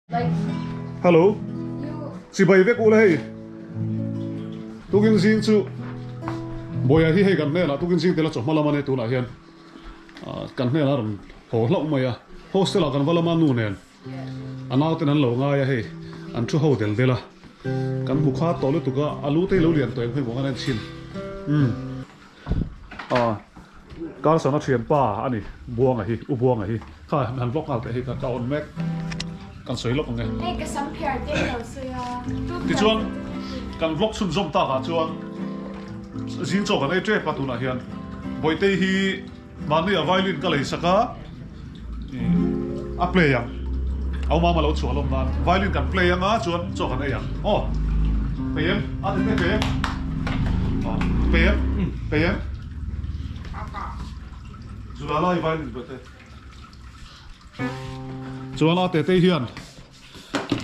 Hello. Chibai vek ula hei. Tukin zing chu Bawia hi hei kan hnenah tukin zing tela chawhma lam a ni tunah hian kan hnenah a rawn haw hlauh mai a. Hostel ah kan va lama nu nen a nauten an lo ngai a hei an thu ho del del a. Kan hmu kha tawh lutuk a, a lu te hi lo lian tawh em hei maw kan en chhin. Umm. Aw Carson a thianpa a ni Buanga hi U Buanga hi kha han vlog nghal teh hei ka on mek kan sawi lawk ang e. Hei ka sam phiar te lo sawi a. Tichuan kan vlog chhunzawm tak ah chuan zing chaw kan ei tep a tunah hian Bawihtei hi mahni a violin ka lei sak a a play ang au mama lo chhuah lawm nan violin kan play anga chuan chaw kan ei ang aw pe em a ti te pe em pe em pe em zula lai violin pe te chuan a te te hian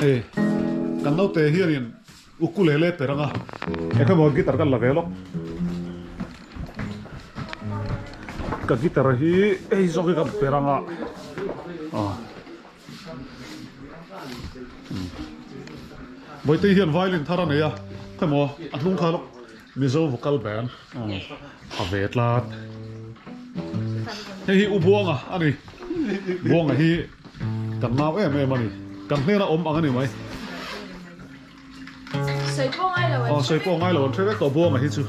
e kan naute hianin Ukulele per anga engemaw guitar kan la ve lawk. Ka guitar hi hei zawk hi ka per anga ah Bawihte hian violin thar a nei a khawemaw a hnung kha lawk Mizo vocal band a ve tlat. Hei hi U Buanga a ni. Buanga hi kan nau em em a ni. Kan hnena awm ang a ni mai. Sawi pawh ngai lo an hre vek. Sawi pawh ngai lo an hre vek tawh Buanga hi chu.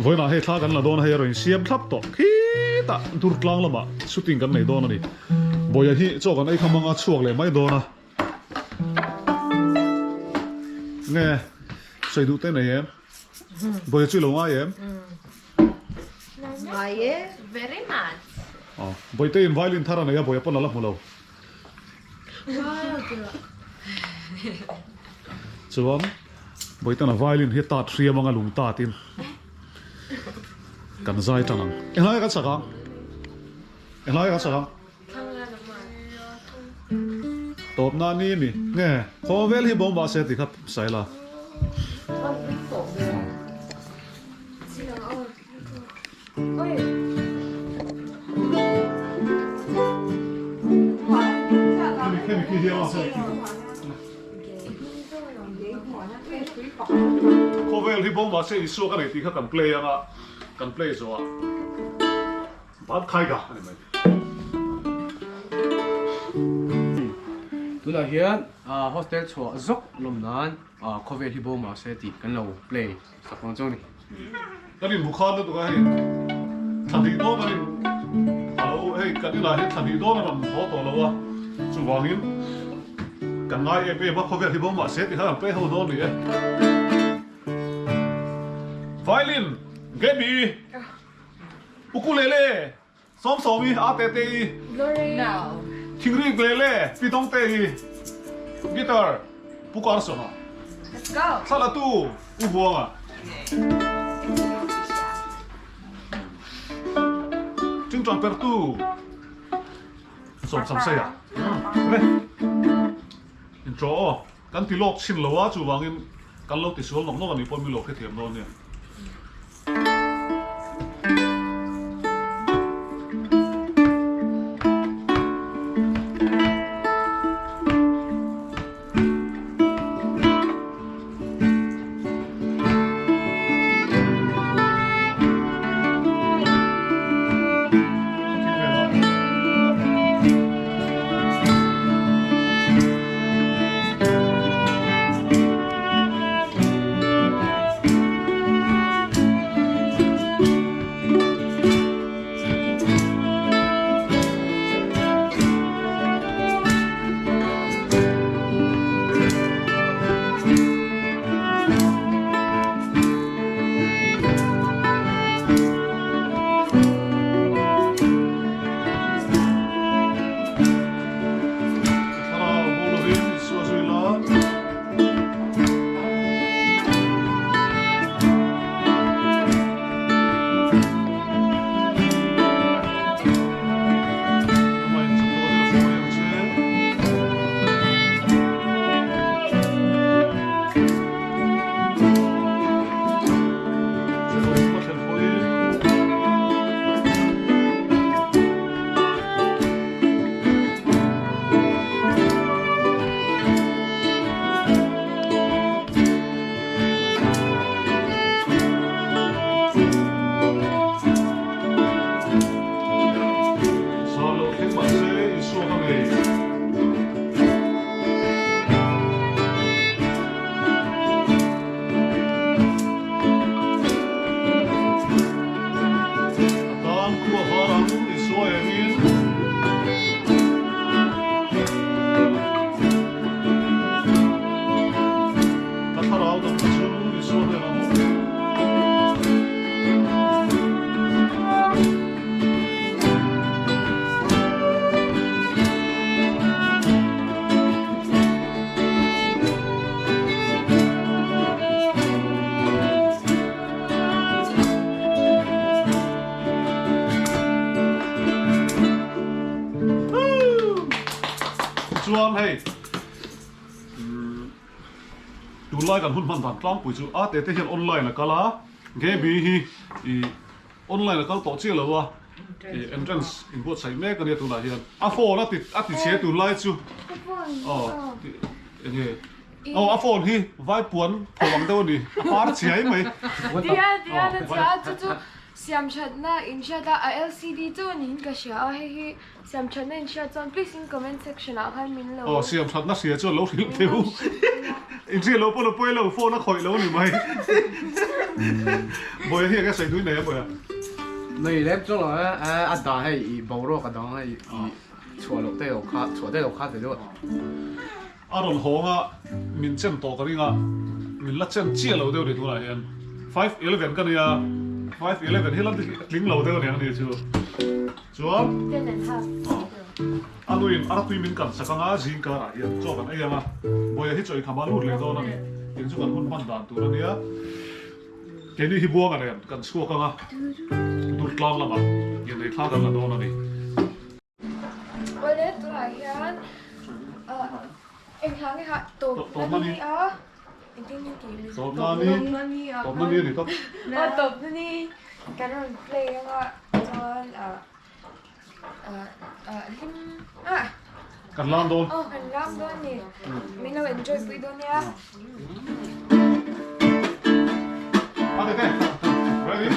Vawiinah hei thla kan la dawn a hei a rawn insiam thlap tawh khitah dur tlang lamah shooting kan nei dawn a ni. Bawia hi chaw kan ei kha hmanga chhuak leh mai dawn a. Nge sawi duh te nei em? Bawia chu i lo ngai em? Ngai e. Very much. Bawihte in violin thar a nei a Bawia pawn a la hmu lo. Chuan Bawitana violin hi tat hriam anga lung tatin kan zai tan ang. Englaia kan sak ang? Englaia kan sak ang? Tawpna ni mi nge khawvel hi bawm mahse tih kha sawi la. Khawvel hi bawm mahse Isua ka nei tih kha kan play anga kan play zawh ah Bhat khai ka a ni mai. Tunah hian hostel chhuah zawk lawm nan khawvel hi bawm mahse tih kan lo play sak dawn chu a ni. Kan inhmu khan lutuk a hei thla hnih dawn kan in alo hei kan inah hian thla hnih dawn a rawn haw tawh lo a chuvangin kan ngai em em a khawvel hi bo mahse ti khan an play ho dawn ni e Violin Gaby Ukulele Sawmsawmi a te te i Thingrik Lele Pi Dawng te i Guitar Pu Karsona Thla tu U Buanga Tingtang per tu Sawmsamseia Le Intro aw Kan ti lawk chhin lo a chuvangin kan lo ti sual nawk nawk a nih pawh mi lo hrethiam dawn nia. chuan hei tunlai kan hun hman dan tlangpui chu a tete hian online a kal a, Gaby hi ih online a kal tawh chiah lo a, ih entrance inbuatsaih mek a nia tunah hian a phone a ti a ti chhe tunlai chu aw eng nge aw a phone hi vaipuan tho ang deuh a ni a par chiai mai. Tia tia na chia chu chu siam thatna inhriat a a LCD chu niin ka hria a hei hi Siam thatna in hriat chuan please in comment section ah khan min lo. Aw siam thatna hria chuan lo hrilh teh u. In hriat lo pawn a pawi lo phone a khawih lo a ni mai. Bawiha hi enge sawi tui nei a Bawiha? Nei lem chuan lo e a dah hei i boruak a dang hei i chhuah loh te lo kha chhuah te lo kha ve deuh a. A rawn hawng a min chen tawh ka ring a min la chen chiah lo deuh ni tunah hian 5'11 ka nia 5'11 hi la tling lo deuh aniang ni chu chuan a nuin a ratui min kan sak anga zing karah hian chaw kan ei anga Bawiha hi chaw inkham ah lut leh dawn a ni tiang chu kan hun hman dan tur ania keini hi buanga nen kan chhuak anga Durtlang lamah inneih thla kan la dawn a ni. Awle tunah hian eng hla nge kha tawpna ni a engtin nge tih ni tawpna ni a tawpna ni a ni tawp aw tawpna ni kan rawn play anga chuan hlim ah kan lam dawn aw kan lam dawn ni min lo enjoy pui dawn nia. Ready?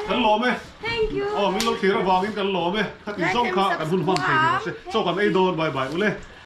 Kan lawm e. Thank you. Aw min lo thlir avangin kan lawm e. Kha tih zawng kha kan hun hman thei ni rawh se. Chaw kan ei dawn bye bye ule.